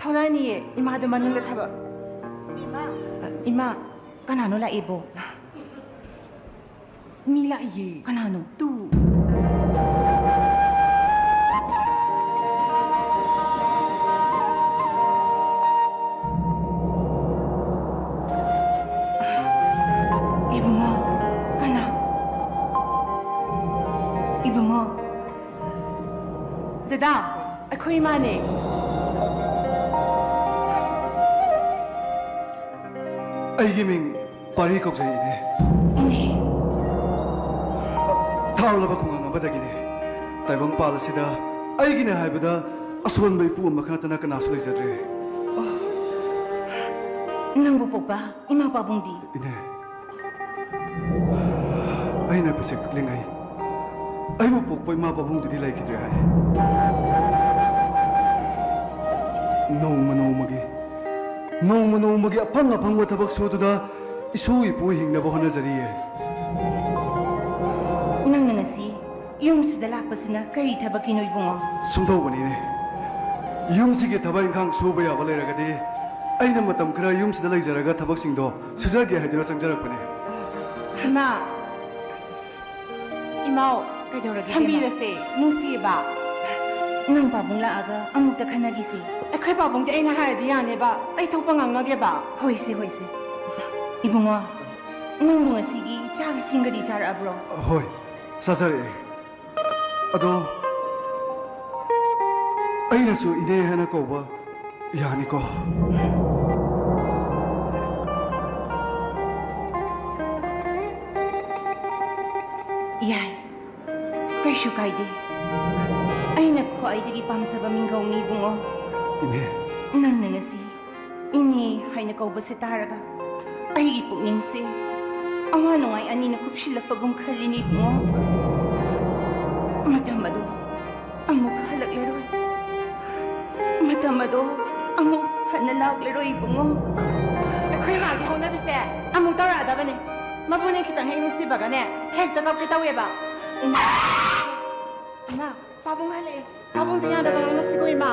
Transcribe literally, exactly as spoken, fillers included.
ꯊꯣꯛꯂꯛꯑꯅꯤꯌꯦ, ꯏꯃꯥꯗꯣ ꯃꯅꯨꯡꯗ ꯊꯕꯛ꯫ ꯏꯃꯥ꯫ ꯑ, ꯏꯃꯥ, ꯀꯅꯥꯅꯣ ꯂꯥꯛꯏꯕꯣ? ꯃꯤ ꯂꯥꯛꯏꯌꯦ꯫ ꯀꯅꯥꯅꯣ? ꯇꯨ꯫ ꯏꯕꯨꯡꯉꯣ, ꯀꯅꯥ? ꯏꯕꯨꯡꯉꯣ꯫ ꯗꯗꯥ, ꯑꯩꯈꯣꯏ ꯏꯃꯥꯅꯦ꯫ ꯑꯩꯒꯤ ꯃꯤꯡ ꯄꯥꯔꯤ ꯀꯧꯖꯩ, ꯏꯅꯦ꯫ ꯏꯅꯦ꯫ ꯊꯥꯎꯂꯕ ꯈꯨꯡꯒꯪ ꯑꯃꯗꯒꯤꯅꯦ꯫ ꯇꯥꯏꯕꯪꯄꯥꯜ ꯑꯁꯤꯗ ꯑꯩꯒꯤꯅꯦ ꯍꯥꯏꯕꯗ ꯑꯁꯣꯟꯕ ꯏꯄꯨ ꯑꯃꯈꯛ ꯅꯠꯇꯅ ꯀꯅꯥꯁꯨ ꯂꯩꯖꯗ꯭ꯔꯦ꯫ ꯑꯣ꯫ ꯅꯪꯕꯨ ꯄꯣꯛꯄ ꯏꯃꯥ ꯄꯥꯕꯨꯡꯗꯤ? ꯏꯅꯦ, ꯑꯩꯅ ꯄꯤꯁꯛ ꯄꯤꯛꯂꯤꯉꯩ ꯑꯩꯕꯨ ꯄꯣꯛꯄ ꯏꯃꯥ ꯄꯥꯕꯨꯡꯗꯨꯗꯤ ꯂꯩꯈꯤꯗ꯭ꯔꯦ ꯍꯥꯏ꯫ ꯅꯣꯡꯃ ꯅꯣꯡꯃꯒꯤ, ꯅꯣꯡꯃ ꯅꯣꯡꯃꯒꯤ ꯑꯐꯪ ꯑꯐꯪꯕ ꯊꯕꯛ ꯁꯨꯗꯨꯅ ꯏꯁꯨ ꯏꯄꯨ ꯍꯤꯡꯅꯕ ꯍꯣꯠꯅꯖꯔꯤꯌꯦ꯫ ꯅꯪꯅ ꯉꯁꯤ ꯌꯨꯝꯁꯤꯗ ꯂꯥꯛꯄꯁꯤꯅ ꯀꯔꯤ ꯊꯕꯛꯀꯤꯅꯣ, ꯏꯕꯨꯡꯉꯣ? ꯁꯨꯝ ꯇꯧꯕꯅꯤꯅꯦ꯫ ꯌꯨꯝꯁꯤꯒꯤ ꯊꯕꯛ ꯏꯪꯈꯥꯡ ꯁꯨꯕ ꯌꯥꯕ ꯂꯩꯔꯒꯗꯤ ꯑꯩꯅ ꯃꯇꯝ ꯈꯔ ꯌꯨꯝꯁꯤꯗ ꯂꯩꯖꯔꯒ ꯊꯕꯛꯁꯤꯡꯗꯣ ꯁꯨꯖꯒꯦ ꯍꯥꯏꯗꯨꯅ ꯆꯪꯖꯔꯛꯄꯅꯦ꯫ ꯏꯃꯥ, ꯏꯃꯥꯎ, ꯀꯩꯗꯧꯔꯒꯦ, ꯏꯕꯦꯝꯃ? ꯊꯝꯕꯤꯔꯁꯦ, ꯅꯨꯡꯁꯤꯌꯦꯕ꯫ ꯅꯪ ꯄꯥꯕꯨꯡ ꯂꯥꯛꯑꯒ ꯑꯃꯨꯛꯇ ꯈꯟꯅꯈꯤꯁꯤ꯫ ꯑꯩꯈꯣꯏ ꯄꯥꯕꯨꯡꯗꯤ ꯑꯩꯅ ꯍꯥꯏꯔꯗꯤ ꯌꯥꯅꯦꯕ, ꯑꯩ ꯊꯣꯛꯄ ꯉꯥꯡꯅꯒꯦꯕ꯫ ꯍꯣꯏꯁꯦ, ꯍꯣꯏꯁꯦ꯫ ꯏꯕꯨꯡꯉꯣ, ꯅꯪꯕꯨ ꯉꯁꯤꯒꯤ ꯆꯥꯛ ꯏꯁꯤꯡꯒꯗꯤ ꯆꯥꯔꯛꯑꯕ꯭ꯔꯣ? ꯍꯣꯏ, ꯆꯥꯖꯔꯛꯑꯦ꯫ ꯑꯗꯣ ꯑꯩꯅꯁꯨ ꯏꯅꯦ ꯍꯥꯏꯅ ꯀꯧꯕ ꯌꯥꯅꯤꯀꯣ? ꯌꯥꯏ, ꯀꯩꯁꯨ ꯀꯥꯏꯗꯦ꯫ ꯑꯩꯅ ꯈ꯭ꯋꯥꯏꯗꯒꯤ ꯄꯥꯝꯖꯕ ꯃꯤꯡꯒꯧꯅꯤ, ꯏꯕꯨꯡꯉꯣ꯫ ꯏꯅꯦ꯫ ꯅꯪꯅ ꯉꯁꯤ ꯏꯅꯦ ꯍꯥꯏꯅ ꯀꯧꯕꯁꯦ ꯇꯥꯔꯒ ꯑꯩꯒꯤ ꯄꯨꯛꯅꯤꯡꯁꯦ ꯑꯋꯥ ꯅꯨꯡꯉꯥꯏ ꯑꯅꯤꯅ ꯀꯨꯞꯁꯤꯜꯂꯛꯄꯒꯨꯝ ꯈꯜꯂꯤꯅꯦ, ꯏꯕꯨꯡꯉꯣ꯫ ꯃꯇꯝ ꯑꯗꯣ ꯑꯃꯨꯛ ꯍꯜꯂꯛꯂꯔꯣꯏ꯫ ꯃꯇꯝ ꯑꯗꯣ ꯑꯃꯨꯛ ꯍꯟꯅ ꯂꯥꯛꯂꯔꯣꯏ, ꯏꯕꯨꯡꯉꯣ꯫ ꯑꯩꯈꯣꯏ ꯃꯥꯒꯤ ꯍꯧꯅꯕꯤꯁꯦ ꯑꯃꯨꯛ ꯇꯧꯔꯛꯑꯗꯕꯅꯦ꯫ ꯃꯕꯨꯅꯦ ꯈꯤꯇꯪ ꯍꯦꯛ ꯅꯨꯡꯁꯤꯕꯒꯅꯦ ꯍꯦꯛꯇ ꯀꯞꯀꯦ ꯇꯧꯋꯦꯕ꯫ ꯏꯃꯥ, ꯏꯃꯥ, ꯄꯥꯕꯨꯡ ꯍꯜꯂꯛꯑꯦ꯫ ꯄꯥꯕꯨꯡꯗ ꯌꯥꯗꯕ ꯉꯥꯡꯅꯁꯤꯀꯣ, ꯏꯃꯥ꯫